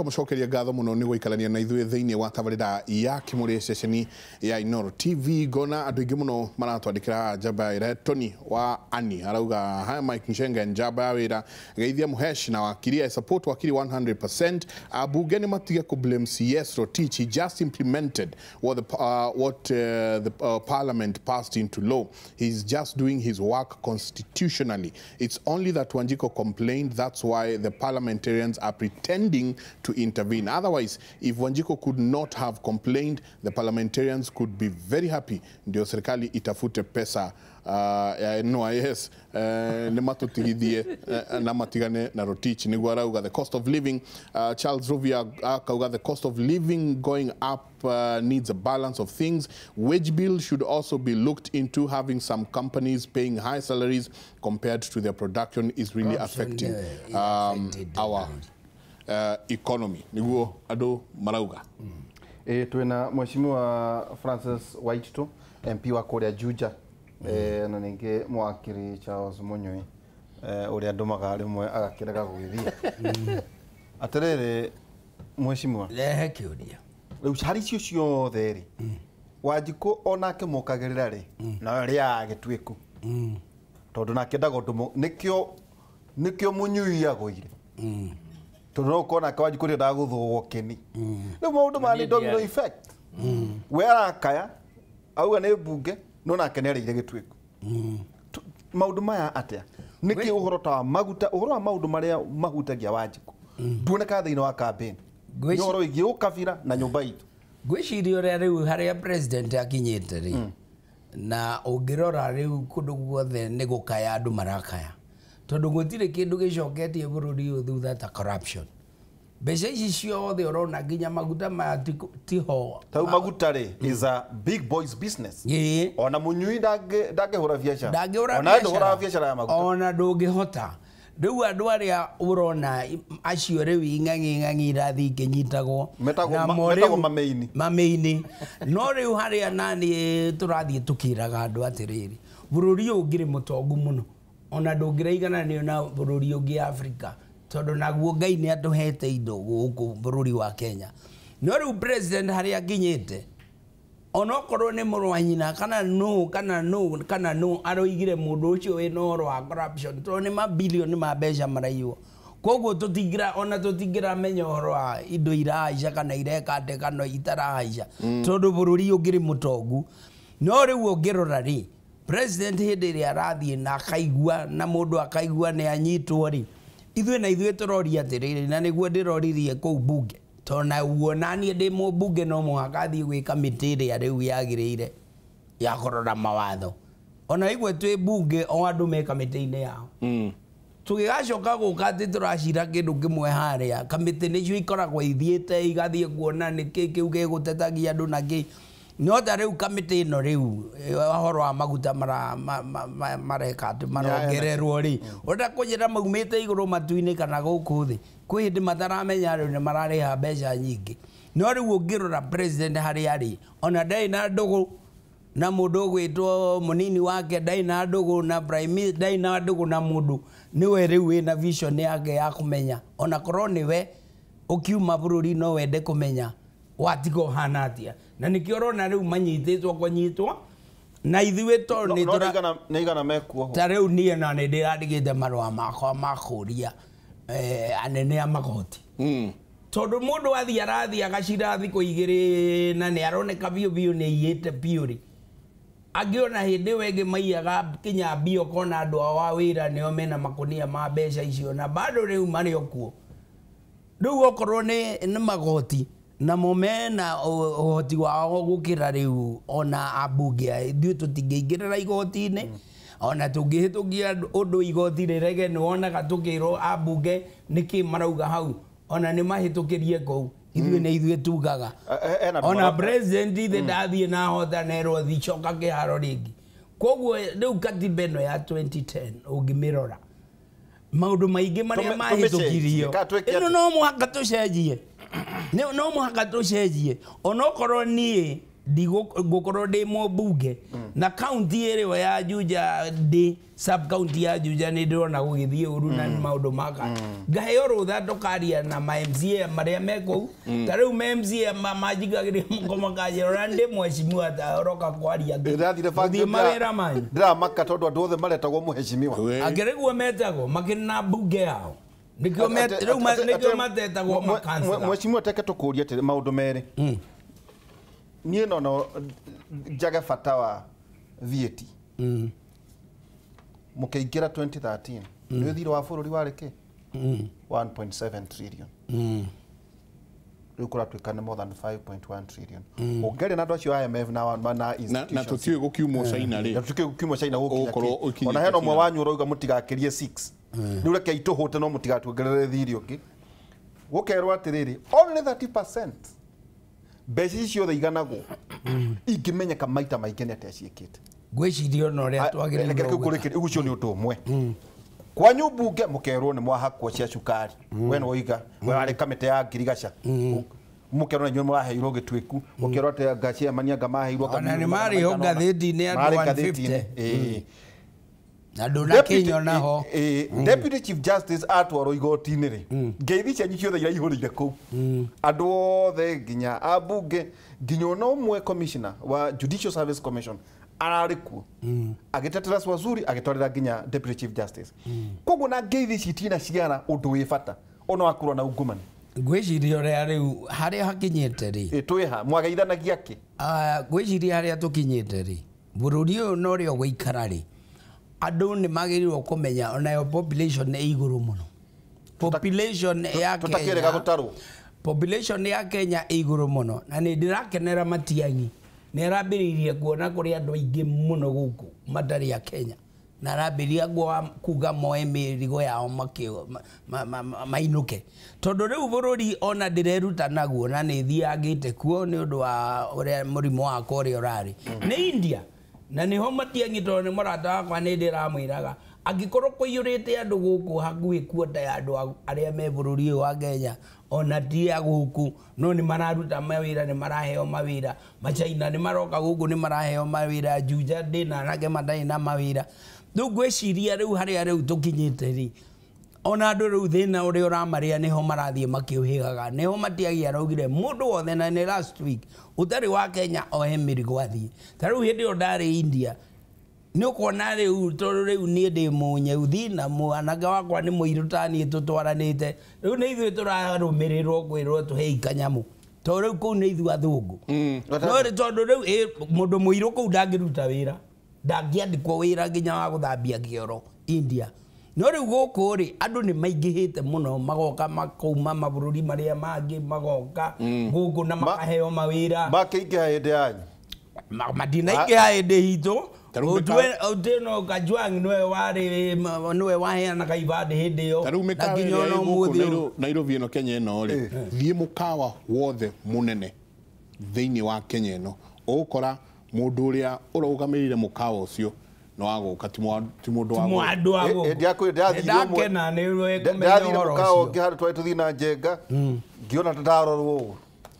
Tũkamũcokeria ngatho mũno nĩ gũikarania na ithuĩ thĩinĩ wa tabarĩra ya Kĩmũrĩ ceceni ya Inooro TV. Ngona andũ aingĩ mũno maratwandĩkĩra njamba ĩrĩa Tony wa Ani arauga, "Hi Mike Nchenga, njamba ya wĩra, geithia Muhesh na wakiri. I support wakiri 100%. Abunge nĩ matige ku blame CS Rotich. He just implemented what the parliament passed into law. He's just doing his work constitutionally. It's only that Wanjiku complained, that's why the parliamentarians are pretending to intervene. Otherwise, if Wanjiku could not have complained, the parliamentarians could be very happy. Ndio serikali itafute pesa ya NYS nĩ matũtigithie na matigane na Rotich," nĩguo arauga. The cost of living, Charles Ruvia akauga, "The cost of living going up needs a balance of things. Wage bill should also be looked into. Having some companies paying high salaries compared to their production is really Corruption, affecting affected our economy," nĩguo andũ marauga. Ĩ twĩna Mheshimiwa Francis Waitito, MP wa kũrĩa Juja, na ningĩ mwakiri Charles Munyui, ũrĩa ndũmaga rĩmwe agakĩrega gũgĩthiĩ. Atĩrĩrĩ mheshimiwa, Rehe kĩũria. Rĩu harĩ icio ciothe rĩ, Wanjikũ onake mokagĩrĩra rĩ, nayo rĩaga gĩtuĩku tondũ nake endaga ũndũ nĩkĩo Munyui agũire, tondũ no ũkorwo nake Wanjikũ nĩendaga gũthũgwo kĩni. Rĩu maũndũ maya nĩ Niĩ domino ndiarĩ. effect. We arakaya auga nĩ mbunge, no nake nĩ arĩire gĩtuĩku. Maũndũ maya atĩa, nĩkĩ ũhoro ta wa maguta, ũhoro wa maũndũ marĩa mahutagia Wanjikũ nduonekaga thĩinĩ wa campaign? Nĩ ũhoro wĩgiĩ ũkabira na nyũmba itũ. Ngwĩciria ũrĩa rĩu harĩa president akinyĩte rĩ, na ũngĩrora rĩu kũndũ guothe nĩ gũkaya andũ marakaya, tondũ gũtirĩ kĩndũ gĩcoketie bũrũri ũyũ thutha ta corruption. Mbeca ici ciothe ũrona, nginya maguta maya tiho. Tau maguta rĩ is a big boys business. Ona Munyui ndangĩhũra biacara. Ndangĩhũra. Ona ndũhũraga biacara ya maguta. Ona ndũngĩhota. Rĩu andũ arĩa ũrona acio rĩu ing'ang'i ng'ang'i irathiĩ ikĩnyitagwo. Namo Metagwo mameini. Mameini. No rĩu harĩa nani tũrathiĩ tũkĩraga andũ atĩrĩrĩ, bũrũri ũyũ ũngĩrĩ mũtongu mũno, ona ndũngĩraigananio na bũrũri ũngĩ Afrika, tondũ naguo Ngai nĩ atũhete indo gũkũ bũrũri wa Kenya. No rĩu president harĩa akinyĩte, onokorwo nĩ mũrũ wa nyina kana nũ kana nũ kana nũ, aroigire mũndũ ũcio wĩna ũhoro wa corruption, tondũ nĩ mabilioni ma mbeca maraiywo. Koguo tũtingira ona tũtingĩramenya ũhoro wa indo irahaica kana ireka atĩa kana itarahaica, tondũ bũrũri ũngĩrĩ mũtongu. No rĩu ũngĩrora rĩ, president hĩndĩ ĩrĩa arathiĩ na akaigua na mũndũ akaigua nĩ anyitwo rĩ, ithuĩ na ithuĩ tũroria atĩrĩrĩ, na nĩguo ndĩroririe kũu bunge, tondũ naguo naniĩ ndĩ mũmbunge, no mũhaka thiĩ gwĩ kamĩtĩ ĩrĩa rĩu yagĩrĩire ya kũrora mawatho. Ona igwe twĩ bunge, o andũ me kamĩtĩ-inĩ yao, tũgĩgacoka gũka atĩ tũracira kĩndũ kĩmwe harĩa kamĩtĩ nĩcio ikoragwo ithiĩte igathiĩ kuona nĩkĩ kĩu gĩgũtetagia andũ na kĩ. No ta rĩu kamĩtĩ ĩno rĩu ũhoro wa maguta mareka atĩ marongererwo rĩ, ũrenda kũnjĩra maumĩte igũrũ matu-inĩ kana gũkũ thĩ? Kwĩ hĩndĩ mataramenya rĩu nĩ mararĩha mbeca nyingĩ. No rĩu ũngĩrora president harĩa arĩ, ona ndarĩ na ndũgũ na mũndũ ũgwĩtwo mũnini wake, ndarĩ na ndũgũ na prime minister, ndarĩ na ndũgũ na mũndũ. Nĩwe rĩu wĩna vision yake ya kũmenya, ona korwo nĩwe ũkiuma bũrũri no wende kũmenya watiga ũhana atĩa, na nĩkĩo ũrona rĩu manyitĩtwo kũnyitwo na ithuĩ tondũ No nĩ no nĩ igana mekuohwo. Ta rĩu niĩ na nĩ ndĩrandĩkĩte marũa makwa ma kũria anene a magoti, tondũ mũndũ athiĩ arathiĩ agacira thikũ 2 na nĩ aroneka biũ biũ nĩ aiyĩte biũ rĩ, angĩ ona hĩndĩ ĩyo ĩngĩ maiyaga kinya mbia, ũkona andũ ao a wĩra nĩo mena makũnia ma mbeca icio na bado rĩu marĩ o kuo. Rĩu okorwo nĩ magoti namo mena ũhoti wao gũkĩra rĩu ona ambunge aya, ithuĩ tũtingĩingĩrĩra igoti-inĩ. Ona tũngĩhĩtũkia ũndũ igoti rĩrege, nĩ wonaga tũkĩrwo ambunge nĩkĩ marauga hau, ona nĩ mahĩtũkĩrie kũu, ithuĩ nĩ ithuĩ tugaga. Hena andũ Ona president ithe ndathiĩ na hota nerwo thi coka kĩharo rĩngĩ. Koguo rĩu katiba ĩno ya 2010 ũngĩmĩrora, maũndũ maingĩ marĩa Tũmĩcenjie, mahĩtũkirio kana twĩke ĩno atĩa? No mũhaka tũcenjie. No mũhaka tũcenjie, onokorwo niĩ Ngũkorwo ndĩ mũmbunge na kaunti ĩrĩa ya Juja ndĩ sub county ya Juja nĩ ndĩrona gũgĩthiĩ ũru na maũndũ maka ngaheo rũtha tũkaria na ma MCA marĩa me kũu ta rĩu ma MCA manjikagĩria moko makanjĩra ũrĩa ndĩ mheshimiwa ta ũroka kwaria gũthiĩ mawĩra manyu ndĩramaka tondũ andũ othe maretagwo mheshimiwa akĩrĩguo metagwo makĩrĩ na mbunge yao nĩkĩo matetagwo makansela mheshimiwa teke tũkũrie atĩrĩ maũndũ merĩ niĩ no njage bata wa VAT mũkĩingĩra 2013 nĩ ũthirĩ wa bũrũri warĩ kĩ 1.7 trillion rĩu kũratuĩka nĩ more than 5.1 trillion ũngĩaria na andũ acio IMF na institutions na tũtiũĩ gũkiumwo China rĩ na tũtiũĩ gũkiumwo China gũkinya kĩ ona hena ũmwe wanyu ũrauga mũtigakĩrie 6 rĩu reke itũhũte no mũtigatuongerere thirĩ ũngĩ gũkerwo atĩrĩrĩ only 30% mbeca ici ciothe iganagwo ingĩmenyeka maita maingĩ nĩ atĩa ciĩkĩte ngwĩciria ona ũrĩa twagĩrĩirwo ũcio nĩ ũndũ ũmwe kwanyu mbunge mũkerwo nĩ mwahakwo cia cukari we nĩ woiga we warĩ kamĩtĩ ya ngirigaca mũkerwo na inyuĩ mũraheirwo gĩtuĩku mũkerwo atĩ anga ciamani anga maheirwo ona nĩ marĩho ngathĩti-inĩ andũ 150 na ndũnakĩnyona ho Deputy Chief Justice atwarwo igoti-inĩ rĩ ngeithi cianyu ciothe iraihũrĩire kũu andũ othe nginya ambunge nginya ona ũmwe commissioner wa Judicial Service Commission ararĩ kuo agĩtetera Swazuri agĩtwarĩra nginya Deputy Chief Justice koguo na ngeithi ici itina ciara ũndũ wĩ bata ona wakorwo na ungumania ngwĩciria ũrĩa rĩu harĩa hakinyĩte rĩ twĩha mwageithanagia kĩ ngwĩciria harĩa tũkinyĩte rĩ bũrũri ũyũ na ũrĩa ũgũikara rĩ andũ nĩ magĩrĩirwo kũmenya onayo population nĩ igũrũ mũno population ya Kenya population ya Kenya ĩ igũrũ mũno na nĩ ndĩrakenera Matiang'i nĩ arambĩrĩirie kuona kũrĩ andũ aingĩ mũno gũkũ matarĩ a Kenya na arambĩrĩria kuga moe mĩrigo yao mainũke tondũ rĩu bũrũri ona ndĩreruta naguo na nĩ thiangĩte kuo nĩ ũndũ wa ũrĩa mũrimũ wakwa ũrĩa ũrarĩ nĩ India na nĩho Matiang'i tondũ nĩ mũrata wakwa nĩ ndĩramwĩraga angĩkorwo kũiyũrĩte andũ gũkũ hakuhĩ kuota ya andũ arĩa me bũrũri ũyũ wa Kenya ona ti a gũkũ no nĩ mararuta mawĩra nĩ maraheo mawĩra machaina nĩ maroka gũkũ nĩ maraheo mawĩra Juja ndĩna anake matarĩ na mawĩra rĩu ngwĩciria rĩu harĩa rĩu tũkinyĩte rĩ ona andũ rĩu thĩna ũrĩa ũramarĩa nĩho marathiĩ makĩũhĩgaga nĩho Matiang'i araugire mũndũ wothe na nĩ last week ũtarĩ wa Kenya oe mĩrigo athiĩ ta rĩu hĩndĩ ĩyo ndarĩ India nĩ ũkuona rĩu tondũ rĩu niĩ ndĩ mũnyeuthi na mwanake wakwa nĩ mũirũ ta niĩ tũtwaranĩte rĩu nĩ ithuĩ tũrarũmĩrĩrwo kwĩrwo tũhei kanyamũ tondũ rĩu kũu nĩ ithuĩ athũngũ no tondũ rĩu mũndũ mũirũ kũu ndangĩruta wĩra ndangĩandĩkwo wĩra nginya wa gũthambia kĩoro India no rĩu gũkũ rĩ andũ nĩ maingĩhĩte mũno magoka makauma mabũrũri marĩa mangĩ magoka gũkũ na makaheo mawĩra makĩingĩha hĩndĩ yanyu matinaingĩha hĩndĩ itũ Otieno Kajwang nĩwe warĩ nĩwe waheanaga ibandĩ hĩndĩ ĩyo ta rĩu mĩkawa ĩrĩa ĩ gũkũ Nairobi ĩno Kenya ĩno rĩ thiĩ mũkawa wothe mũnene thĩinĩ wa Kenya ĩno ũgũkora mũndũ ũrĩa ũrũgamĩrĩire mũkawa ũcio no agũka ti mũndũ wa gũkũ ndakena nĩ ndĩrathire mũkawa ũngĩ handũ twarĩ tũthiĩ na Njenga ngĩona ta ndarorwo ũũ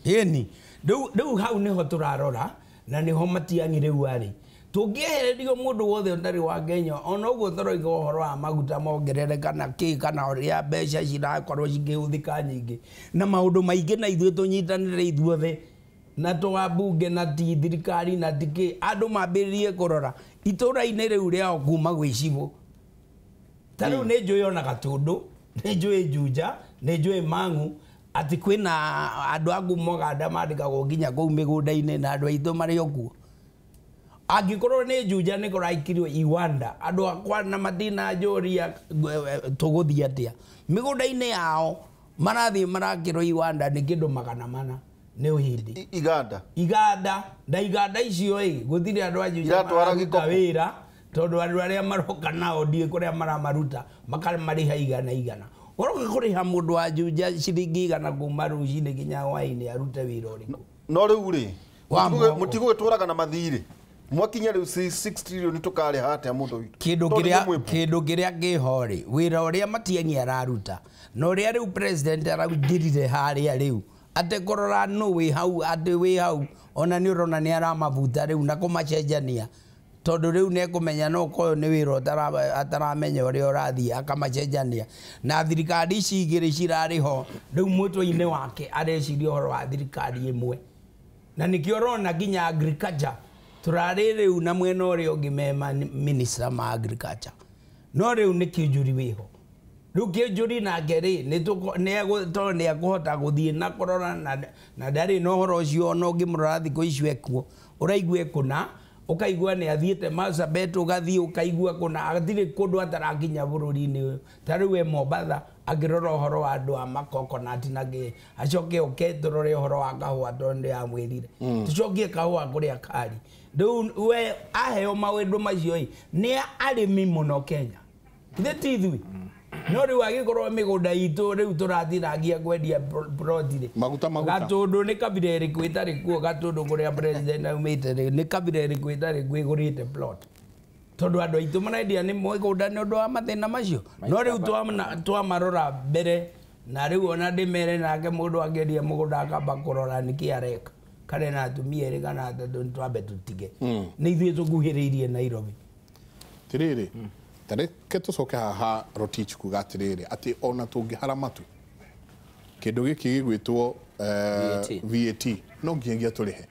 ĩni rĩu hau nĩho tũrarora na nĩho Matiang'i rĩu arĩ tũngĩehererio mũndũ wothe ũtarĩ wa Kenya ona ũguo tũroiga ũhoro wa maguta mongerereka na kĩ kana ũrĩa mbeca cirakorwo cikĩhũthĩka nyingĩ na maũndũ maingĩ na ithuĩ tũnyitanĩre ithuothe na twambunge na ti thirikari na ti kĩ andũ mambĩrĩrie kũrora itũra-inĩ rĩu rĩao kuma gwĩ cibũ ta rĩu nĩ njũĩ ona Gatũndũ nĩ njũĩ Juja nĩ njũĩ Mang'u atĩ kwĩna andũ a kuma Ũganda mandĩkagwo nginya kũu mĩgũnda-inĩ na andũ aitũ marĩ o kuo angĩkorwo nĩ Juja nĩ kũraikirio iwanda andũ akwa na matinanjũria tũgũthiĩ atĩa mĩgũnda-inĩ yao marathiĩ marakĩrwo iwanda nĩ kĩndũ 400 nĩ ũhindi iganda na iganda icio ĩ gũtirĩ andũ a Juja mararuta wĩra tondũ andũ arĩa maroka nao ndiĩ kũrĩa maramaruta makamarĩha 100 ũroka kũrĩha mũndũ wa Juja ciringi 100 kuma rũcinĩ nginya hwaĩ-inĩ arute wĩra ũrĩkũ no rĩu rĩ mũtigũgĩtũraga na mathirĩ mwakinya rĩu 6 trillion tũkarĩha atĩa mũndũ witũ kĩndũ kĩrĩa kĩho rĩ wĩra ũrĩa Matiang'i araruta na ũrĩa rĩu president araingĩrire harĩa rĩu atĩ kũrora nũ wĩ hau atĩ wĩ hau Ona nĩ ũrona nĩ aramabuta rĩu na kũmacenjania tondũ rĩu nĩ ekũmenya no ũkorwo nĩ wĩra ataramenya ũrĩa ũrathiĩ akamacenjania. Na thirikari ici igĩrĩ cirarĩ ho rĩu mũtwe-inĩ wake areciria ũhoro wa thirikari ĩmwe. Na nĩkĩo ũrona nginya agriculture tũrarĩ rĩu na mwena ũrĩa ũngĩ me minister ma agriculture. No rĩu nĩ Kĩnjũri wĩho. Rĩu Kĩnjũri nake rĩ tondũ nĩ ekũhota gũthiĩ na kũrora na ndarĩ na ũhoro ũcio ona ũngĩmũrora thikũ icio ekuo ũraigua ekũna ũkaigua nĩ athiĩte Marsabit ũgathiĩ ũkaigua kũna hatirĩ kũndũ atarakinya bũrũri-inĩ ũyũ. Ta rĩu e Mombatha akĩrora ũhoro wa andũ a makokonati na kĩ acoke oke tũrore ũhoro wa kahũa tondũ nĩamwĩrire tũcokie kahũa kũrĩa kari. Rĩu we aheo maũndũ macio ĩ nĩ arĩmi mũno Kenya ithe ti ithuĩ. No rĩu agĩkorwo mĩgũnda itũ rĩu tũrathirangia kwendia ploti rĩ maguta Gatũndũ nĩ kabira ĩrĩkũ ĩtarĩ kuo Gatũndũ kũrĩa president aumĩte rĩ nĩ kabira ĩrĩkũ ĩtarĩ kuo ĩgũrĩte plot tondũ andũ aitũ marendia nĩ mĩgũnda nĩ ũndũ wa mathĩna macio. No rĩu twamarora mbere na rĩu ona ndĩmere nake mũndũ angĩendia mũgũnda akamba kũrora nĩkĩ areka kana na atumia erĩ kana atatũ twambe tũtige nĩ ithuĩ tũkuhĩrĩirie Nairobi. Tirĩrĩ tareke tũcoke haha Rotich kuga atĩrĩrĩ atĩ ona tũngĩhara matu kĩndũ gĩkĩ gĩgwĩtwo VAT no nginyagia tũrĩhe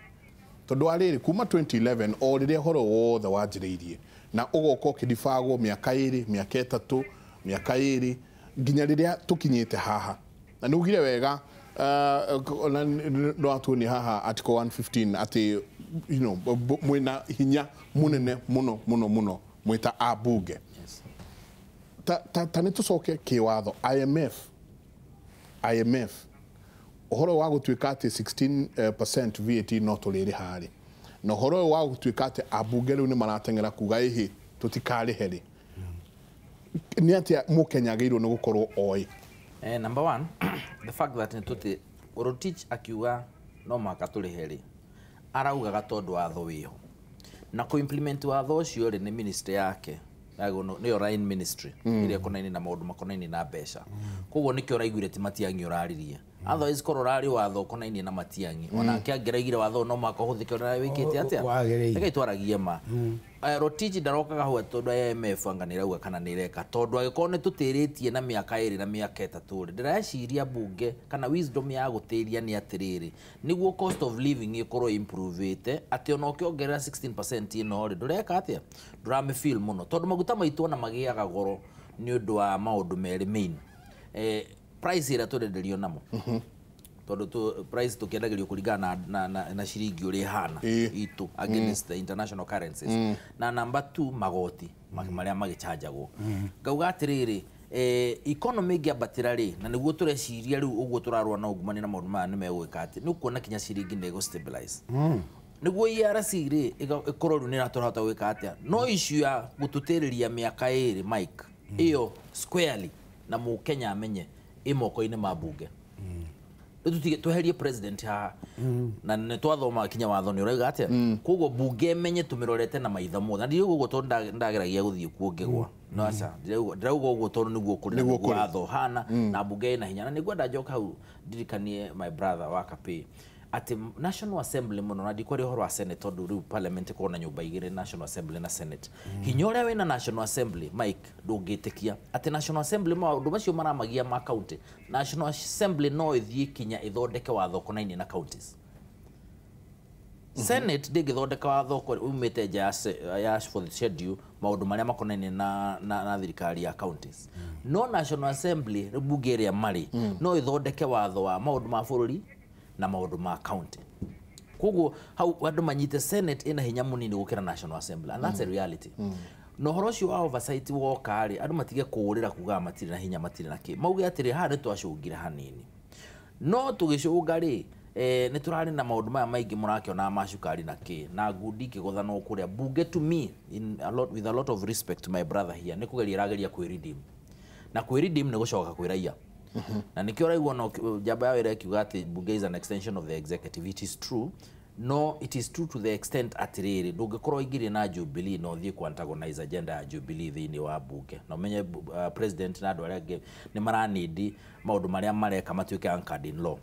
tondũ wa rĩrĩ kuma 2011 o rĩrĩa ũhoro wothe wanjĩrĩirie na ũgoka ũkĩribagwo mĩaka ĩrĩ mĩaka ĩtatũ mĩaka ĩrĩ nginya rĩrĩa tũkinyĩte haha. Na nĩ ugire wega ona no atuonie haha article 115 atĩ you know mwĩna hinya mũnene mũno mũno mũno mwĩta ambunge. Ta nĩ tũcoke kĩwatho IMF ũhoro wa gũtuĩka atĩ 16% VAT no tũrĩrĩha rĩ na ũhoro wa gũtuĩka atĩ ambunge rĩu nĩ marateng'era kuga ĩhĩ tũtikarĩhe rĩ nĩ atĩa mũkenya agĩrĩirwo nĩ gũkorwo oĩ? Number one, the fact that nĩ Rotich akiuga no mũhaka tũrĩhe rĩ araugaga tondũ watho wĩho na kũ-implement watho ũcio rĩ nĩ ministry yake nĩyo line ministry ĩrĩa ĩkonainie na maũndũ makonainie na mbeca. Koguo nĩkĩo ũraiguire ti Matiang'i ũraririe. Otherwise korwo ũrarĩ watho ũkonainie na Matiang'i onake angĩraigire watho no mũhaka ũhũthĩke ũrĩa wĩkĩte atĩa. Reke twaragie ma. Rotich ndarokaga hau tondũ IMF anga nĩ ĩrauga kana nĩ ĩreka tondũ angĩkorwo nĩ tũtĩrĩtie na mĩaka ĩrĩ na mĩaka ĩtatũ rĩ ndĩreciria bunge kana wisdom ya gũtĩria nĩ atĩrĩrĩ nĩguo cost of living ĩkorwo improvĩte atĩ ona ũkĩongerera 16% ĩno rĩ ndũreka atĩa ndũramĩ feel mũno tondũ maguta maitũ ona magĩaga goro nĩ ũndũ wa maũndũ merĩ main price ĩrĩa tũrenderio namo tondũ price tũkĩendagĩrio kũringana na ciringi ũrĩa ĩhana itũ against the international currencies na number 2 magoti marĩa magĩchanjagwo. Ngauga atĩrĩrĩ economy ĩngĩambatĩra rĩ na nĩguo tũreciria rĩu ũguo tũrarũa na ungumania na maũndũ maya nĩ megwĩka atĩ nĩ ũkuona kinya ciringi nĩ ĩgũ stabilize nĩguo ERC rĩ ĩkorwo rĩu nĩ ĩratũrahota gwĩka atĩa. No issue ya gũtũtĩrĩria mĩaka ĩrĩ Mike ĩyo squarely na mũkenya amenye ĩ moko-inĩ ma bunge. Rĩu tweherie president haha na nĩ twathoma kinya watho nĩ ũrauga atĩa. Koguo bunge ĩmenye tũmĩrorete na maitho mothe na ndirauga ũguo tondũ ndageragia gũthiĩ kuo ngĩgwa no aca ndirauga ũguo tondũ nĩguo kũrĩ na nĩguo watho ũhana na bunge ĩna hinya. Na nĩngwenda njoke hau ndirikanie my brother wa Kapĩ atĩ National Assembly mũno na ndikwaria ũhoro wa Senate tondũ rĩu parliament ĩkoragwo na nyũmba igĩrĩ National Assembly na Senate. Hinya ũrĩa wĩna National Assembly Mike ndũngĩtĩkia atĩ National Assembly maũndũ macio maramagia ma county National Assembly no ĩthiĩ kinya ĩthondeke watho ũkonainie na counties. Senate ndĩngĩthondeka watho umĩte nja ya fourth schedule maũndũ marĩa makonainie na thirikari ya counties. No National Assembly rĩu bunge ĩrĩa marĩ no ĩthondeke watho wa maũndũ ma bũrũri na maũndũ ma county. Koguo hau andũ manyite Senate ĩna hinya mũnini gũkĩra National Assembly and that's a reality. Na ũhoro ũcio wa oversight woka rĩ andũ matige kũũrĩra kugaga matirĩ na hinya matirĩ na kĩ mauge atĩrĩ haha nĩ twacũngire hanini no tũgĩcũnga rĩ nĩ tũrarĩ na maũndũ maya maingĩ mũrakĩona ma cukari na kĩ na ngundi ikĩgũthanwo kũrĩa bunge to me in a lot, with a lot of respect to my brother here nĩ kũgeria ĩrageria kwĩ redeem na kwĩ redeem nĩ gũcoka kwĩ raia. Na nĩkĩo ũraigua no njamba ya wĩra ĩkiuga atĩ bunge is an extension of the executive. It is true. No, it is true to the extent atĩrĩrĩ ndũngĩkorwo ũingĩrie na Jubilee na ũthiĩ kũ antagonize agenda ya Jubilee thĩinĩ wa bunge na ũmenye president na andũ arĩa angĩ nĩ maranindi maũndũ marĩa mareka matuĩke anchored in law.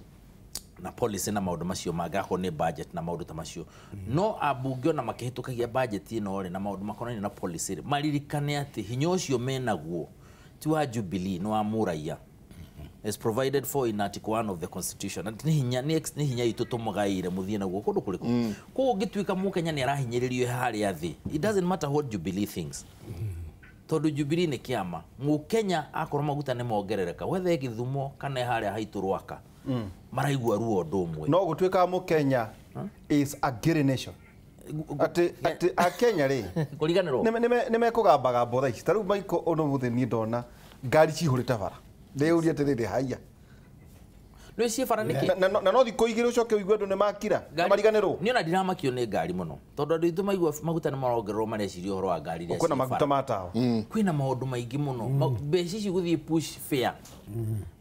Na policy na maundu macio mangĩ akorwo nĩ budget na maundu ta macio no ambunge ona makĩhĩtũkagia budget ĩno rĩ na maundu makonainie na policy rĩ maririkane atĩ hinya ũcio menaguo ti wa Jubilee nĩ wa mũraia as provided for in article 1 of the constitution. Atĩ nĩ hinya itũ tũmũgaĩire mũthiĩ naguo kũndũ kũrĩkũ. Koguo ũngĩtuĩka mũkenya nĩ arahinyĩrĩrio harĩa thĩ, it doesn't matter what Jubilee thinks, tondũ Jubilee nĩ kĩama. Mũkenya akorwo maguta nĩ mongerereka, whether Gĩthumo kana harĩa haitũ Rwaka, maraigua ruo ũndũ ũmwe. No gũtuĩka mũkenya is a gay nation, atĩ akenya rĩ kũriganĩrwo nĩ mekũgambagambo thaa ici. Ta rĩu maiko ũndũ mũthĩ niĩ ndona ngari cihũrĩte bara, ndĩyũria atĩrĩrĩ, haiya. Nĩ ciĩ bara nĩkĩ? Na no thikũ 2 ũcoke ũigue andũ nĩ makira na mariganĩrwo. Niĩ ona ndiramakio nĩ ngari mũno tondũ andũ aitũ maigua maguta nĩ marongererwo mareciria ũhoro wa ngari iria kwĩna ciĩ maguta bara. Ma tawa. Kwĩna maũndũ maingĩ mũno. Mbeca ici gũthiĩ push fare,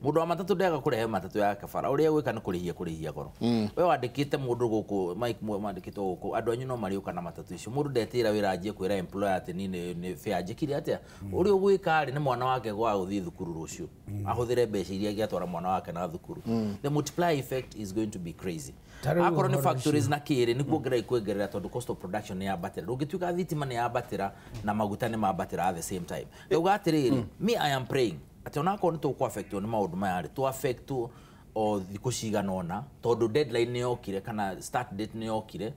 mũndũ wa matatũ ndega kũrehe matatũ yake bara, ũrĩa gwĩka nĩ kũrĩhia goro. We wandĩkĩte mũndũ gũkũ Mike, mwandĩkĩtwo gũkũ, andũ anyu no marĩũka na matatũ icio. Mũndũ ndetĩra wĩra anjie kwĩra employer atĩ niĩ nĩ fare njĩkire atĩa. Ũrĩa ũgwĩka rĩ nĩ mwana wake gwa gũthiĩ thukuru rũciũ ahũthĩre mbeca iria angĩatwara mwana wake na thukuru. The multiplier effect is going to be crazy. Ta rĩu Akorwo nĩ ũhoro factories na kĩrĩ nĩ kuongerera ikuongerera tondũ cost of production nĩ yambatĩra. Ndũngĩtuĩka thitima nĩ yambatĩra na maguta nĩ mambatĩra at the same time. Ndauga atĩrĩrĩ, me I am praying atĩ onakorwo nĩ tũkũ affectwo nĩ maũndũ maya rĩ, tũ affectwo o thikũ cigana ũna tondũ deadline nĩ yokire kana start date nĩ yokire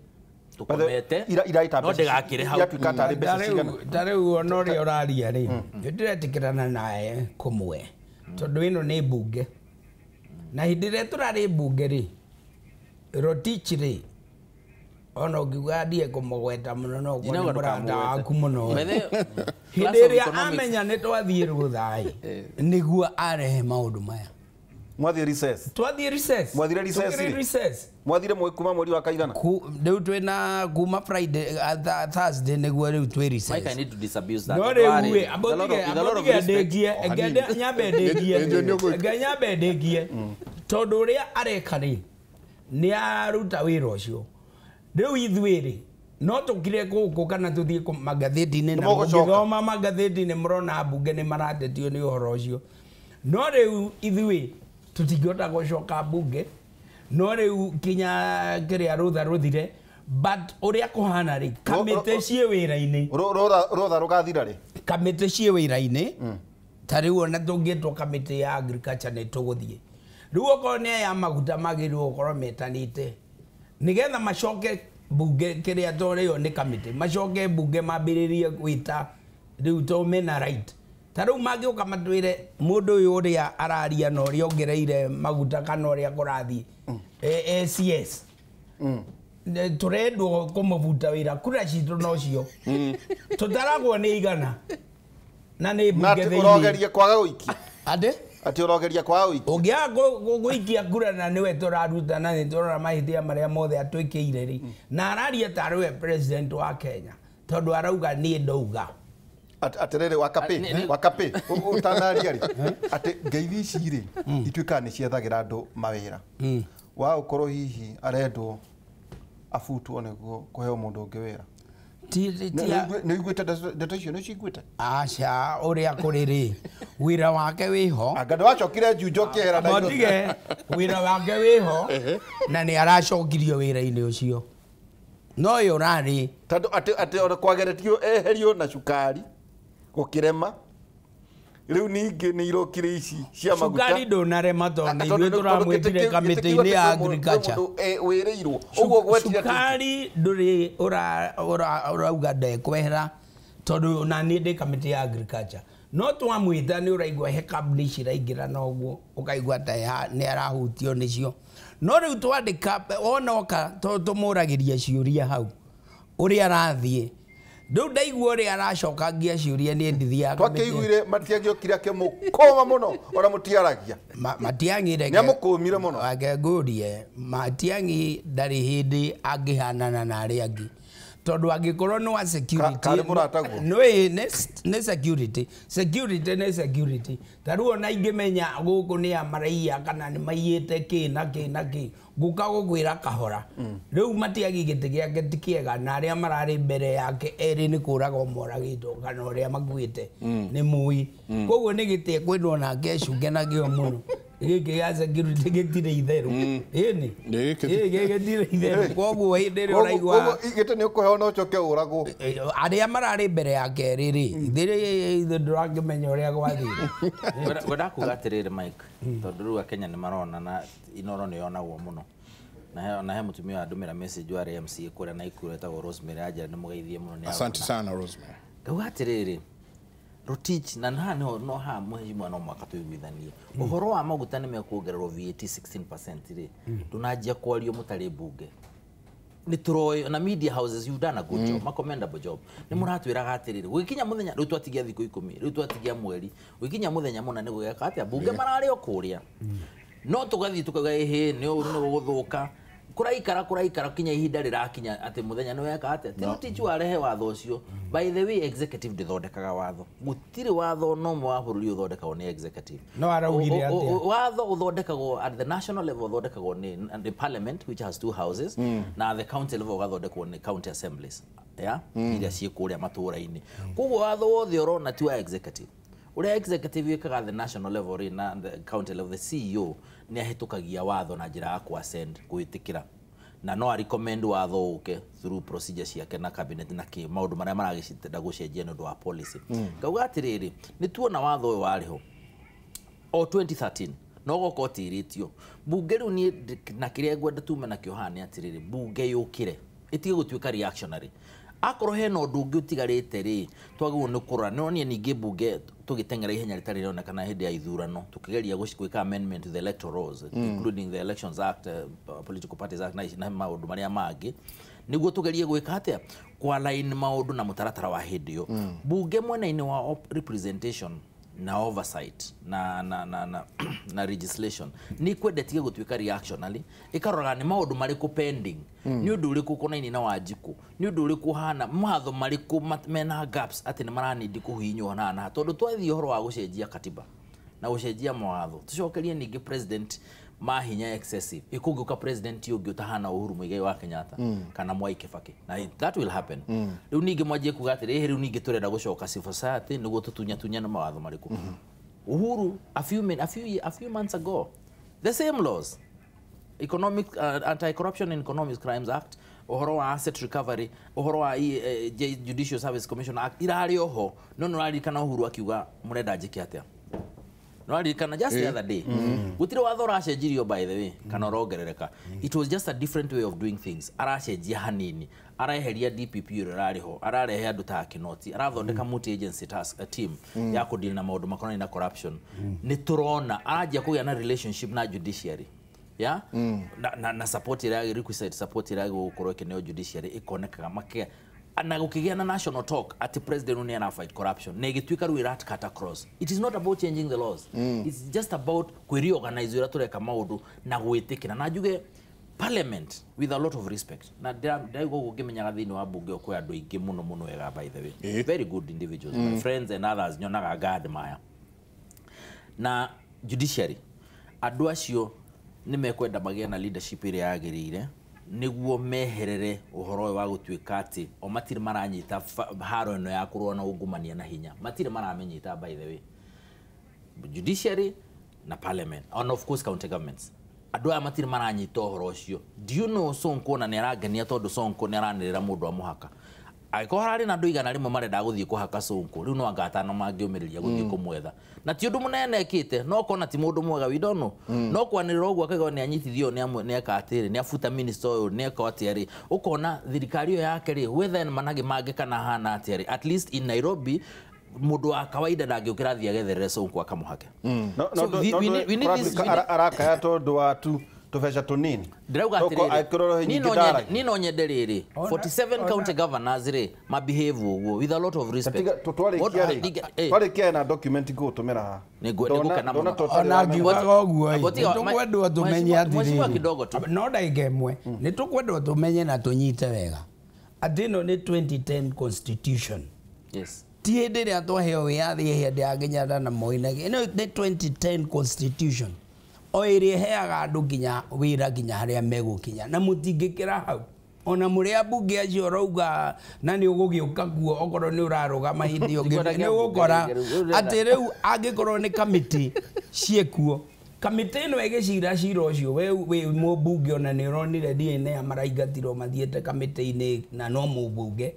tũkomete iraita no ndĩgakĩre hau. Iratuĩka tarĩ mbeca cigana? Ta rĩu ona ũrĩa ũraria rĩ, nĩ ndĩretĩkĩrana nawe kũmwe tondũ ĩno nĩ mbunge, na hĩndĩ ĩrĩa tũrarĩ mbunge rĩ, Rotich rĩ, ona ũngiuga ndie kũmũgweta mũno no ũkorwo nĩ Ndinauga mũrata ndũkamũgwete. waku mũno. By the way, Hĩndĩ class of ĩrĩa economics- amenya nĩ twathiĩ rũtha nĩguo arehe maũndũ maya. Mwathiĩ recess? Twathiĩ recess. Mwathire recess Tũkĩrĩ rĩ? recess. Mwathire kuma mweri wa kaigana? Rĩu twĩna kuma Friday, Thursday nĩguo rĩu twĩ recess. Mike, I need to disabuse that. No rĩu With ĩ a lot of- with a lot of ambũtige respect. ndĩkie, hanini. nyambe ndĩkie. Nĩ- nĩ ũgwĩka. Reke nyambe ndĩkie tondũ ũrĩa areka rĩ nĩ aruta wĩra ũcio. Rĩu ithuĩ rĩ no tũkire gũkũ kana tũthiĩ magathĩti-inĩ na Nĩmũgũcoka. mũngĩthoma magathĩti-inĩ mũrona mbunge nĩ maratetio nĩ ũhoro ũcio. No rĩu ithuĩ tũtingĩhota gũcoka mbunge, no rĩu kinya kĩrĩa rũtha rũthire, but ũrĩa kũhana rĩ, kamĩtĩ ciĩ wĩra-inĩ. Rũtha rũgathira rĩ? Kamĩtĩ ciĩ wĩra-inĩ. Ta rĩu ona tũngĩtwo kamĩtĩ ya agriculture nĩ tũgũthiĩ. Rĩu okorwo nĩ aya maguta magĩrĩirwo gũkorwo metanĩte nĩgetha macoke mbunge kĩrĩa torĩo nĩ kamĩtĩ, macoke mbunge mambĩrĩrie gwĩta rĩu to mena right. Ta rĩu mangĩũka matwĩre mũndũ ũyũ ũrĩa araria na ũrĩa ongereire maguta kana ũrĩa kũrathiĩ ACS tũrendwo kũmũbuta wĩra, kura citũ nocio tũtaragwo nĩ igana na nĩ Na mbunge atĩ thĩinĩ. ũrogeria kwaga gũikia? Atĩ? Atĩ ũrogeria kwaga gũikia? Ũngĩaga gũikia kura na nĩwe tũraruta na nĩ tũrona mahĩtia marĩa mothe atwĩkĩire rĩ, na araria tarĩ we president wa Kenya tondũ arauga niĩ ndauga. Atĩrĩrĩ wakapĩ wakapĩ ũtanaria rĩ, atĩ ngeithi ici rĩ ituĩkaga nĩ ciethagĩra andũ mawĩra wa ũkorwo hihi arendwo abutwo nĩguo kũheo mũndũ ũngĩ wĩra. Nĩ ũiguĩte ndeto icio? Nĩ ũciguĩte? Aca, ũrĩa kũrĩ rĩ, wĩra wake wĩho. Anga ndwacokire Juja ũkĩehera Nairobi. Motige wĩra wake wĩho na nĩ aracokirio wĩra-inĩ ũcio no ũyũ ũrarĩ. Tondũ atĩ ona kwageretio eherio na cukari gũkĩrema, rĩu ningĩ nĩ irokire ici cia maguta. Cukari ndũnarema tondũ nĩ ithuĩ tũramwĩtire kamĩtĩ-inĩ ya agriculture. Wĩrĩirwo ũguo gwetire. Cukari ndũrĩ ũrauga ndekwehera tondũ ona niĩ ndĩ kamĩtĩ ya agriculture no twamwĩta nĩ ũraigua he kambuni ciraingĩra na ũguo ũkaigua ta nĩ arahutio nĩcio. No rĩu twandĩka onoka tũmũragĩria ciũria hau ũrĩa arathiĩ. Rĩu ndaigua ũrĩa aracokangia ciũria niĩ ndithiaga kamĩtĩ. Twakĩiguire matiangĩokire akĩmũkũma mũno ona mũtiaragia. Matiang'i reke Nĩamũkũmire mũno. Reke ngũrie, Matiang'i ndarĩ hĩndĩ angĩhanana na arĩa angĩ tondũ angĩkorwo nĩ wa security Karĩ mũrataguo? Nĩ nĩ security, security nĩ security. Ta rĩu ona ingĩmenya gũkũ nĩ a maraiya kana nĩ maiyĩte kĩ na kĩ na kĩ, ngũka gũkwĩra kahora. Rĩu Matiang'i gĩtĩ gĩake ti kĩega na arĩa mararĩ mbere yake erĩ nĩ kũragwo moragĩtwo kana ũrĩa makuĩte nĩ mũi, koguo nĩ gĩtĩ ekwendwo nake ecunge nakĩo mũno. Gĩkĩ gĩa security gĩtirĩ itherũ. Ĩni. Gĩkĩ gĩtirĩ itherũ. Koguo hĩndĩ ĩrĩa ũraigua gĩtĩ nĩ ũkũheo na ũcoke ũragwo. Arĩa mararĩ mbere ya kerĩ rĩ, ithuĩ ndũrakĩmenya ũrĩa gwathire. Ngwenda kuga atĩrĩrĩ Mike, tondũ rĩu Akenya nĩ marona na Inoro nĩ yonagwo mũno. Na he mũtumia wandũmĩra message warĩ MCA kũrĩa Naikuru etagwo Rosemary anjĩra nĩ mũgeithie mũno nĩ. Asante sana Rosemary. Ngauga atĩrĩrĩ, Rotich na haha no no haha mheshimiwa no mwaka tuiguithanie uhoro wa maguta nĩ mekuongererwo VAT 16% rĩ ndunanjia kwario mũtarĩ mbunge nĩ tũroĩ na media houses you've done a good job, a commendable job. Nĩ mũratwĩraga atĩrĩrĩ gũgĩkinya mũthenya rĩu twatigia thikũ 10 rĩu twatigia mweri gũgĩkinya mũthenya mũna nĩ gũgeka atĩa mbunge mararĩ o kũrĩa no tũgathiĩ tukauga ĩhĩ nĩ ũru nĩ gũgũthũka kũraikara kinya ihinda rĩrakinya atĩ mũthenya nĩ weka atĩa ti Rotich warehe watho ũcio. By the way, executive ndĩthondekaga watho, gũtirĩ watho no ũmwe wa bũrũri ũthondekagwo nĩ executive. No araugire atĩa? Watho ũthondekagwo at the national level, ũthondekagwo nĩ the parliament which has two houses, na the county level ũgathondekwo nĩ county assemblies ya iria ciĩ kũrĩa matũũra-inĩ. Koguo watho wothe ũrona ti wa executive. Ũrĩa executive ĩkaga the national level rĩ na the county level, the CEO nĩ ahĩtũkagia watho na njĩra ya kũ-assent gwĩtĩkĩra na no a-recommend watho ũke through procedure ciake na cabinet na kĩ maũndũ marĩa maragĩcitenda gũcenjia nĩ ũndũ wa policy. Ngauga atĩrĩrĩ, nĩ tuona watho ũyũ warĩ ho o 2013 no goka ũtĩrĩtio mbunge rĩu niĩ na kĩrĩa ngwenda tume nakĩo haha nĩ atĩrĩrĩ, mbunge yũkĩre ĩtige gũtuĩka reactionary. Akorwo hena ũndũ ũngĩ ũtigarĩte rĩ twagĩrĩirwo nĩ kũrora. Nĩ wonire ningĩ mbunge tũgĩteng'era ihenya rĩtarĩ rĩronekana hĩndĩ ya ithurano tũkĩgeria gwĩka amendment to the electoral laws, including the Elections Act, Political Parties Act na maũndũ marĩa mangĩ nĩguo tũgerie gwĩka atĩa kwa-align maũndũ na mũtaratara wa hĩndĩ ĩyo. Mbunge mwena-inĩ wa representation na oversight na legislation nĩ kwendetie gũtuĩka reactionary, ĩkaroraga nĩ maũndũ marĩkũ pending, nĩ ũndũ ũrĩkũ ũkonainie na Wanjikũ, nĩ ũndũ ũrĩkũ ũhana mawatho marĩkũ mena gaps atĩ nĩ maranindi kũhihinywo na tondũ twathiĩ ũhoro wa gũcenjia katiba na gũcenjia mawatho tũcokerie ningĩ president mahinya excessive ikũngĩũka president ũngĩ ũtahana Uhuru Muigai wa Kenyatta kana Mwai Kibaki na that will happen. Rĩu ningĩ mwanjie kuga atĩrĩ rĩu ningĩ tũrenda gũcoka civil society nĩguo tũtunyatunyane mawatho marĩkũ. Uhuru a few months ago the same laws, economic Anti-Corruption and Economic Crimes Act, ũhoro wa asset recovery, ũhoro wa Judicial Service Commission Act irarĩ oho no nĩ ũraririkana Uhuru akiuga mũrenda njĩke atĩa. No just the other day. Gũtirĩ watho ũracenjirio by the way kana ũrongerereka. It was just a different way of doing things. Aracenjia hanini, araeheria DPP ũrĩa ũrarĩ ho, ararehe andũ ta Kinoti, arathondeka multi agency task team ya kũdeal na maũndũ makonainie na corruption. Nĩ tũrona aranjia kũgĩa na relationship na judiciary. Yeah? Na support ĩrĩa requisite support ĩrĩa gũkorwo ĩkĩneo judiciary ĩkonekaga makĩa na gũkĩgĩa na national talk ati president nĩ ara fight corruption na ĩgĩtuĩka rĩu ĩrat cut across. It is not about changing the laws. It's just about kwĩreorganize ũrĩa tũreka maũndũ na gwĩtĩkĩra na njuge parliament with a lot of respect na ndiraigua ũguo ngĩmenyaga thĩinĩ wa mbunge kwĩ andũ aingĩ mũno mũno ega by the way, very good individuals, my friends and others nyonaga nga-admire. Na judiciary andũ acio nĩ mekwenda magĩe na leadership ĩrĩa yagĩrĩire nĩguo meherere ũhoro ũyũ wa gũtuĩka atĩ o matirĩ maranyita haro ĩno ya kũrũa na ungumania na hinya, matirĩ maramĩnyita by the way, judiciary na parliament and of course county governments. Andũ aya matirĩ maranyita ũhoro ũcio. Do you know Sonko na nĩ arangenia tondũ Sonko nĩ aranĩrĩra mũndũ wa mũhaka. Angĩkorwo hararĩ na andũ 100 marenda gũthiĩ kũhaka Sonko, rĩu no anga atano mangĩũmĩrĩria gũthiĩ kũmwetha. Na ti ũndũ mũnene ekĩte, no kona ti mũndũ mwega, we don't know. No kwanĩrĩra ũguo akaigua nĩ anyitithio nĩ eka atĩrĩ, nĩ abuta minister ũyũ, nĩ eka atĩa rĩ, ũkona thirikari ĩyo yake rĩ, whether nĩ managĩ mangĩ kana hana atĩa rĩ, at least in Nairobi mũndũ wa kawaida ndangĩũkĩra athiĩ agetherere Sonko akamũhake. Arakaya tondũ wa tu tũbeca tũnini. Ndĩrauga atĩrĩrĩ, niĩ no nyende rĩrĩ 47 county governors rĩ mabehave ũguo with a lot of respect. Twarĩkia na document ngũgũtũmĩra haha. Nĩngũkena mũno. Ona ngiugaga ũguo ĩ, nĩtũkwendwo tũmenye atĩrĩrĩ, no ndagĩka ĩmwe, nĩtũkwendwo tũmenye na tũnyite wega atĩ ĩno nĩ 2010 constitution. Yes. Ti hĩndĩ ĩrĩa twaheo wĩyathi hĩndĩ ya Kenyatta na Moi na ĩno nĩ 2010 constitution o ĩrĩa ĩheaga andũ nginya wĩra nginya harĩa megũkinya na mũtingĩkĩra hau ona mũrĩ ambunge acio ũrauga na nĩ ũgũgĩũka kuo okorwo nĩ ũrarũgama hĩndĩ ĩyo nĩ ũgũkora atĩ rĩu angĩkorwo nĩ kamĩtĩ ciĩkuo Kamĩtĩ ĩno ĩgĩcira cira ũcio we wĩ mũmbunge ona nĩ ũronire DNA maraingatirwo mathiĩte kamĩtĩ-inĩ na no mũmbunge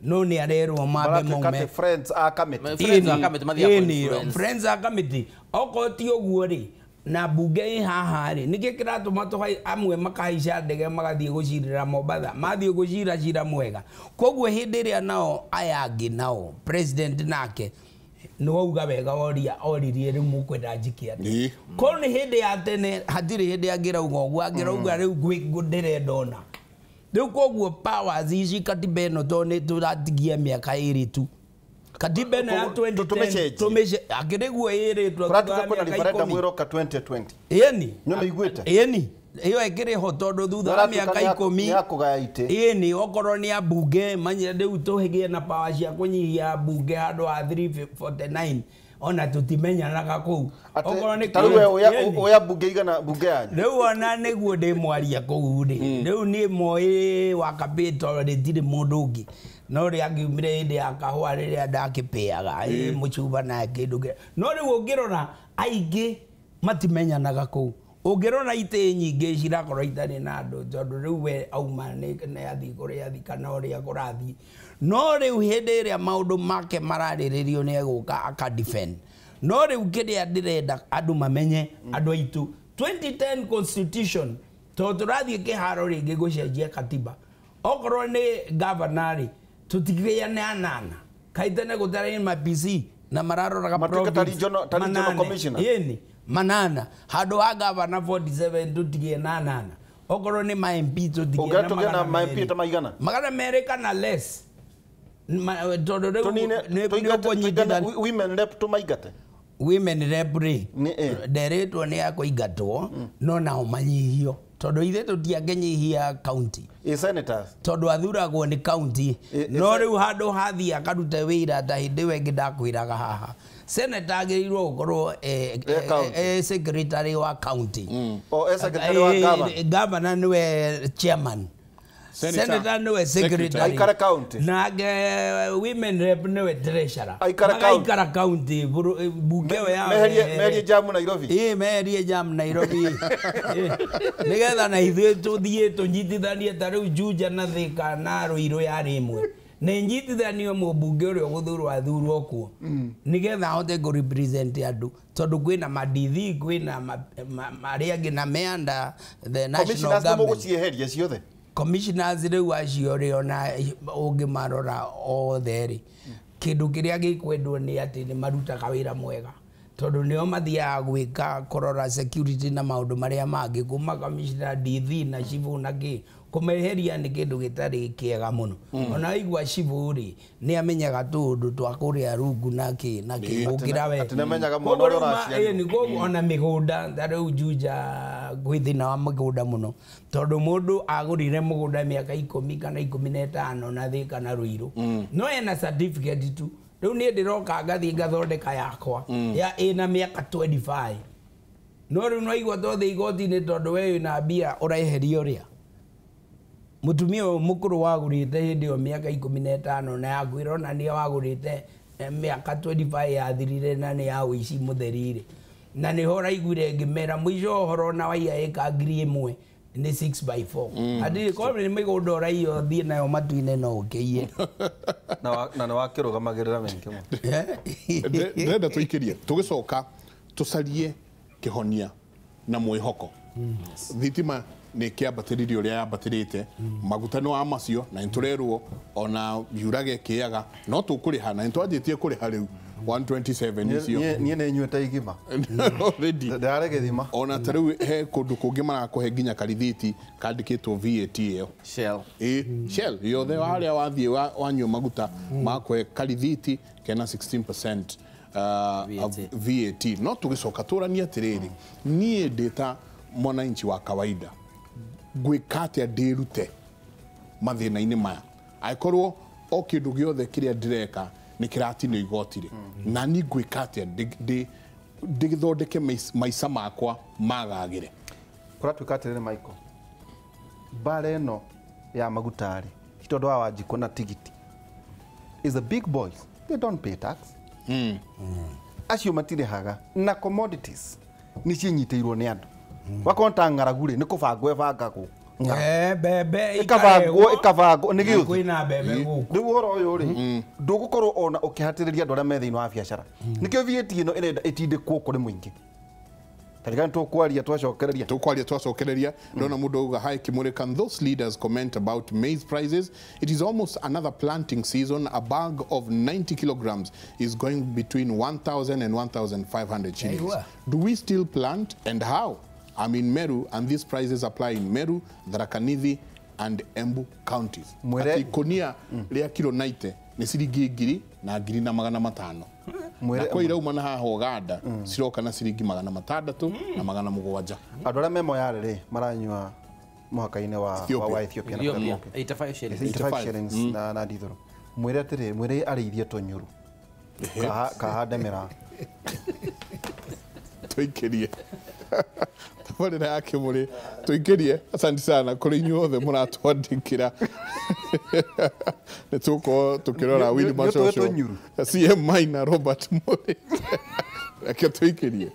no nĩ arerwo mambe maume friends a committee. Friends a committee mathiaga influence. Friends a committee okorwo ti ũguo rĩ na mbunge ĩ haha rĩ nĩkĩ kĩratũma tũhai amwe makahaica ndege magathiĩ gũcirĩra Mombatha mathiĩ gũcira cira mwega koguo hĩndĩ ĩrĩa nao aya angĩ nao president nake nĩ wauga wega woria oririe rĩu mũkwenda njike atĩa korwo nĩ hĩndĩ ya tene hatirĩ hĩndĩ angĩrauga ũguo angĩrauga rĩu ndĩrenda ona rĩu koguo powers ici katiba ĩno tondũ nĩ tũratigia mĩaka ĩrĩ tu katiba ĩno ya 2010 tũmĩce akĩrĩ guo ĩrĩtwo thutha wa mĩaka ikũmi ĩroka 2020 ĩni nĩũmĩiguĩte ĩni ĩyo ĩkĩrĩ ho tondũ thutha wa mĩaka ikũmi nĩakũgaya itĩ ĩni okorwo nĩ ambunge manye rĩu tũgĩe na power cia kũnyihia mbunge handũ ha 349 ona tũtimenyanaga kũu okorwo nĩ ta rĩu ũya mbunge igana mbunge yanyu rĩu ona nĩguo ndĩ mwaria kũu rĩ rĩu niĩ moĩ wa Kabĩto rĩtirĩ mũndũ ũngĩ no rĩ angiumire hĩndĩ ya kahũa rĩrĩa ndakĩpĩaga mũcuba na kĩndũ kĩrĩa no rĩu ũngĩrora aingĩ matimenyanaga kũu ũngĩrora itĩ nyingĩ cirakorwo itarĩ na andũ tondũ rĩu we auma nĩ athiĩ kũrĩa athiĩ kana ũrĩa kũrathiĩ no rĩu hĩndĩ ĩrĩa maũndũ make mararĩrĩrio nĩ egũka aka defend no rĩu kĩrĩa ndĩrenda andũ mamenye andũ aitũ 2010 constitution tondũ tũrathiĩ kĩharo rĩngĩ gũcenjia katiba okorwo nĩ governor rĩ tũtigĩane anana kaĩ tene gũtarĩ ma PC na mararoraga province ta regional commissioner ĩni manana handũ ha governor 47 tũtigĩe na anana okorwo nĩ ma MP tũtigĩe na ma MP ta maigana magana merĩ kana less tondũ rĩu nĩ ũkũnyitithania women rep tũmaingate women rep rĩ nderĩtwo nĩ akũingatwo no nao manyihio tondũ ithe tũtiangĩnyihia county senators tondũ athuragwo nĩ county no rĩu handũ hathiĩ akarute wĩra ta hĩndĩ ĩyo ĩngĩ ndakwĩraga haha senator agĩrĩirwo gũkorwo secretary wa county o secretary wa governor governor nĩwe chairman senator nĩwe secretary aikare county nake women rep nĩwe treasurer aikara county bunge ĩyo ya meherie jamu Nairobi ĩĩ meherie jamu Nairobi nĩgetha na ithuĩ tũthiĩ tũnyitithanie ta rĩu Juja na Thika na Ruiru yarĩ ĩmwe nĩ nyitithanio mũmbunge ũrĩa ũgũthurwo athurwo kuo nĩgetha ahote kũ represent andũ tondũ kwĩna madithi kwĩna marĩa angĩ na meanda the national government mũgũcieheria ciothe commissioners rĩu acio rĩ ona ũngĩmarora othe rĩ kĩndũ kĩrĩa gĩkwendwo nĩ atĩ nĩ marutaga wĩra mwega tondũ nĩo mathiaga gwĩka kũrora security na maũndũ marĩa mangĩ kuma commissioner DV na civil na kĩ kũmeheria nĩ kĩndũ gĩtarĩ kĩega mũno ona waigua civil rĩ nĩ amenyaga tũũndũ twa kũrĩa rungu na kĩ na kĩ gũkĩra we atĩ nĩamenyaga mwana ũrĩa ũraciarirwo koguo ona mĩgũnda ta rĩu Juja gwĩ thĩna wa mĩgũnda mũno tondũ mũndũ agũrire mũgũnda mĩaka 10 kana 15 na Thika na Ruiru no ena certificate tu rĩu niĩ ndĩroka ngathiĩ ngathondeka yakwa ya ĩna mĩaka 25 no rĩu no igua tothe igoti-inĩ tondũ we wĩna mbia ũreheria ũrĩa mũtumia ũyũ mũkũrũ wagũrĩte hĩndĩ ĩyo mĩaka 15 na yakwĩra ona nĩwe wagũrĩte mĩaka 25 yathirire na nĩ ya ũici mũtheri-rĩ na nĩho ũraiguire ngĩmera mũico ũhoro ona waiya ĩka 1000 nĩ 6 by 4 hatirĩ korwo nĩ mĩgũnda ũraiya ũthiĩ nayo matu-inĩ no ũkĩiye na nĩ wakĩrũgamagĩrĩra mĩingĩ mũno ndĩrenda tũikĩrie tũgĩcoka tũcarie kĩhonia na mwĩhoko thitima nĩ kĩambatĩrire ũrĩa yambatĩrĩte maguta nĩ wa macio na nĩtũrerwo ona yurage kĩaga no tũkũrĩha na nĩtwanjĩtie kũrĩha rĩu 127 icio niĩ nĩ nyuĩte igima already ndĩrarĩ gĩthima ona ta rĩu he kũndũ kũngĩ marakũhe nginya karithiti kandĩkĩtwo VAT ĩyo Shell Shell yothe harĩa wathiĩ wanyua maguta makũhe karithiti kena 16% VAT no tũgĩcoka tũranie atĩrĩrĩ niĩ ndĩ ta mwananchi wa kawaida ngwĩka atĩa ndĩrute mathĩna-inĩ maya angĩkorwo o kĩndũ gĩothe kĩrĩa ndĩreka nĩ kĩratinio igoti rĩ na niĩ ngwĩka atĩa ndĩgĩthondeke maica makwa magagĩre kũratuĩka atĩrĩrĩ Michael mbara ĩno ya maguta rĩ ti tondũ wa Wanjikũ na tigiti is the big boys they don't pay tax acio matirĩhaga na commodities Nĩ cinyitĩirwo nĩ andũ. Wakorwo ta ng'aragu rĩ, nĩ kũbangwo ĩbangagwo. Mbembe ĩkabangwo nĩ gĩũthĩ. Kwĩna mbembe gũkũ. Rĩu ũhoro ũyũ rĩ, ndũgũkorwo ona ũkĩhatĩrĩria andũ arĩa me thĩinĩ wa biacara. Nĩkĩo VAT ĩno ĩrenda ĩtindĩkwo kũrĩ mũingĩ. Tarigani tũkwaria twacokereria. Tukwaria twacokereria. Ndona mundu auga hi Kimuri, can those leaders comment about maize prices? It is almost another planting season. A bag of 90 kilograms is going between 1,000 and 1,500 shillings. Do we still plant and how? I'm in Meru and these prices apply in Meru, Tharaka Nithi and Embu counties. Ati ikonia ria kilo 90 ni ciringi 1,000 na 1,500. Na kwa irauma na haha Uganda ciroka na ciringi 600 na 700. Andũ arĩa me Moyale rĩ maranyua mũhaka-inĩ wa Ethiopia na 85 shillings. 85 shillings na ndithũrũ. Mwĩre atĩrĩ, mwĩre arĩithie tũnyũrũ. Kahande mĩraa. Tũikĩrie. Tabarĩra ya Kimuri tũikĩrie. Asante sana kũrĩ inyuothe mũratwandĩkĩra. Nĩ tũgũkorwo tũkĩrora Willy Macoco, CM Maina, Robert Muri. Reke tũikĩrie.